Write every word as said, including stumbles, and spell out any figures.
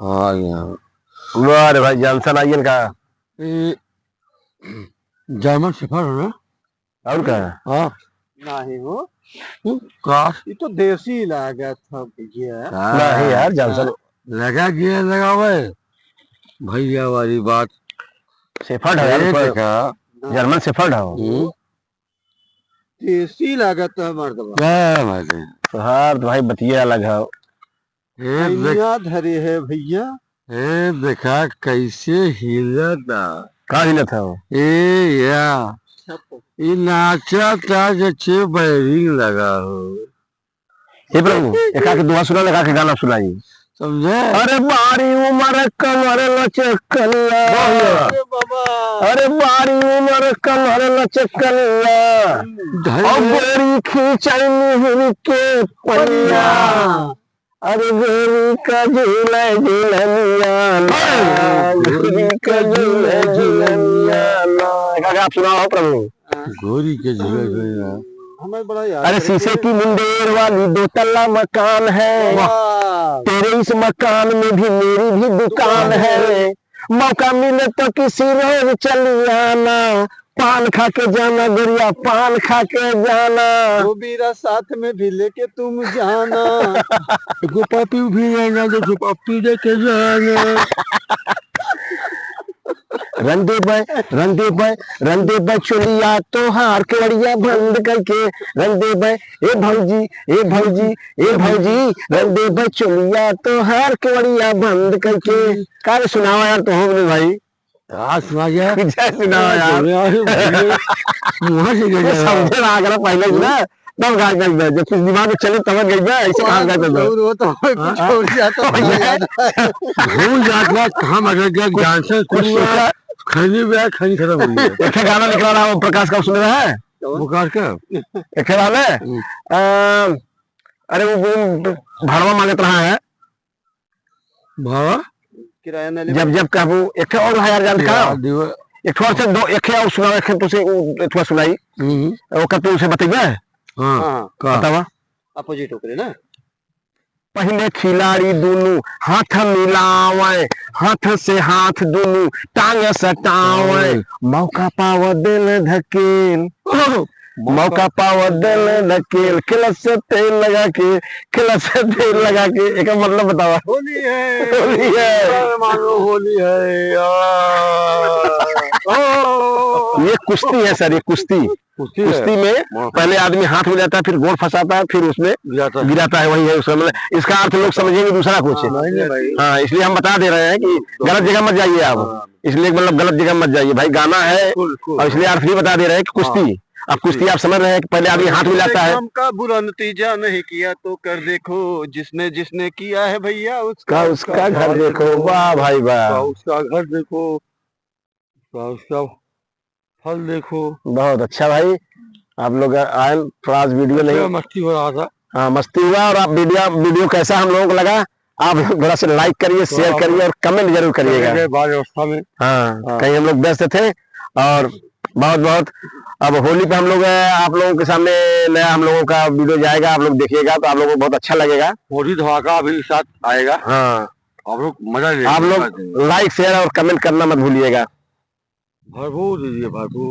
हाँ, यहाँ। वाह रे भाई, जॉनसन आइए का? ए, जर्मन शेफर्ड है ना? और का? हाँ। नहीं हो। हम्म, का? ये तो देसी लागत है भैया। का? नहीं यार, जॉनसन। लगा गियर लगावे। भैया वाली बात। शेफर्ड है यार, ए, पर देखा। जर्मन शेफर्ड है। हम्म। देसी लागत है मर्दवा। क्या बात है? तोहार तो भाई बतिये अलग है। ए, देख। भैया धरे है भैया। ए, देखा कैसे हिलता। का हिलत है? ए, या। छप। ई नाचता जैसे बैरिंग लगा हो। हे प्रभु, एका के दुआ सुना, एका के गाना सुनाई। समझे? अरे बारी उमर कमर लचकनिया। वाह, वाह। अरे बाबा। अरे बारी उमर कमर लचकनिया। धन और गोरी खींचाई मिहिर के पनिया। पनिया। अरे गोरी का झूले झूलनिया ना, गोरी का झूले झूलनिया ना। एका के आप सुनाओ प्रभु। गोरी के झूले झूलनिया। हमें बड़ा याद अरे है। शीशे की मुंडेर वाली दो तल्ला मकान है। वाह। तेरे इस मकान में भी मेरी भी दुकान है। मौका मिले तो किसी रोज चली आना। पान खा के जाना गोरिया, पान खा के जाना। वो बीरा साथ में भी लेके तुम जाना। एगो पप्पी भी लेना, दो ठो पप्पी लेके जाना। रंग दे बे, रंग दे बे, रंग दे बे चोलिया तोहार केवड़िया बंद करके। रंग दे बे, ए भौजी, ए भौजी, ए भौजी, रंग दे बे चोलिया तोहार केवड़िया बंद करके। का रे सुनावा यार तो हो गए भाई। हाँ, सुना गया। जय सुनावा यार। बोले, अरे, बोले, मुँह से गया। समझे ना, अगर पहले ही ना, तब गाय गाय गाय, जब कुछ दिमाग में चले, तब गाय गाय, ऐसे कहाँ गाय गाय? और वो तो हमें कुछ हाँ? और याद तो नहीं याद। भूल जात बा, हम अगर गए कुछ, डांसर कुछ शुरू हुआ, सोचा। खैनी भी आया, खैनी खत्म हो गया। एक ठे गाना निकला रहा, वो प्रकाश का सुने रहा है? प्रकाश का? एक ठे गाना है? हम्म। अ, अरे वो, वो भाड़वा मांगत रहा है। भाड़वा? किराया ना ले जब, भाई। जब कहबू, एक ठे और है यार, जानत का? यार, दिवा- एक ठे और से दो, एक ठे और सुनाओ, एक ठे तुसे, उ, एक ठे सुनाई। हम्म। ओकर तुमसे बतइबे? हाँ। हाँ। का? बतावा। अपोजिट ओकरे ना। पहिले खिलाड़ी दुनू हाथ मिलावे, हाथ से हाथ दुनू टांग सटावे। ओए। मौका पाव दिल धकेल, ओह, मौका पाव दिल धकेल, खेलत से तेल लगा के, खेलत से तेल लगा के, एकर मतलब बतावा। होली है। होली है। अरे मानो होली है यार। ओह। ये कुश्ती है सर, ये कुश्ती। कुश्ती है। कुश्ती में हाँ। पहले आदमी हाथ में जाता है, फिर गोड़ फंसाता है, फिर उसमें गिराता है। गिराता है, वही है उसका, मतलब, इसका अर्थ लोग समझेंगे दूसरा कुछ। हाँ, नहीं, नहीं भाई। हाँ, इसलिए हम बता दे रहे हैं कि हाँ, गलत जगह मत जाइए आप। हाँ। इसलिए, मतलब, गलत जगह मत जाइए भाई, गाना है बिल्कुल, बिल्कुल। और इसलिए अर्थ भी बता दे रहे हैं कि कुश्ती। हाँ। अब कुश्ती आप समझ रहे हैं कि पहले आदमी हाथ मिलाता है। काम का बुरा नतीजा नहीं किया तो कर देखो, जिसने जिसने किया है भैया उसका, का उसका उसका घर घर देखो। देखो। वाह भाई वाह। उसका उसका घर देखो। तो उसका फल देखो। बहुत अच्छा भाई, आप लोग आए, थोड़ा आज वीडियो अच्छा, नहीं मस्ती हो रहा था। हाँ, मस्ती हुआ। और आप वीडियो, वीडियो कैसा हम लोगों को लगा, आप लोग थोड़ा सा लाइक करिए, तो शेयर आप करिए और कमेंट जरूर करिएगा। चले गए बाल व्यवस्था में। हाँ, हाँ। कहीं हम लोग व्यस्त थे। और बहुत बहुत अब होली पे हम लोग, अ, आप लोगों के सामने नया हम लोगों का वीडियो जाएगा, आप लोग देखिएगा तो आप लोगों को बहुत अच्छा लगेगा। होली धमाका अभी साथ आएगा। हाँ। आप लोग मजा लीजिए, आप लोग मजा लीजिए। लाइक, शेयर और कमेंट करना मत भूलिएगा। भरपूर दीजिए, भरपूर।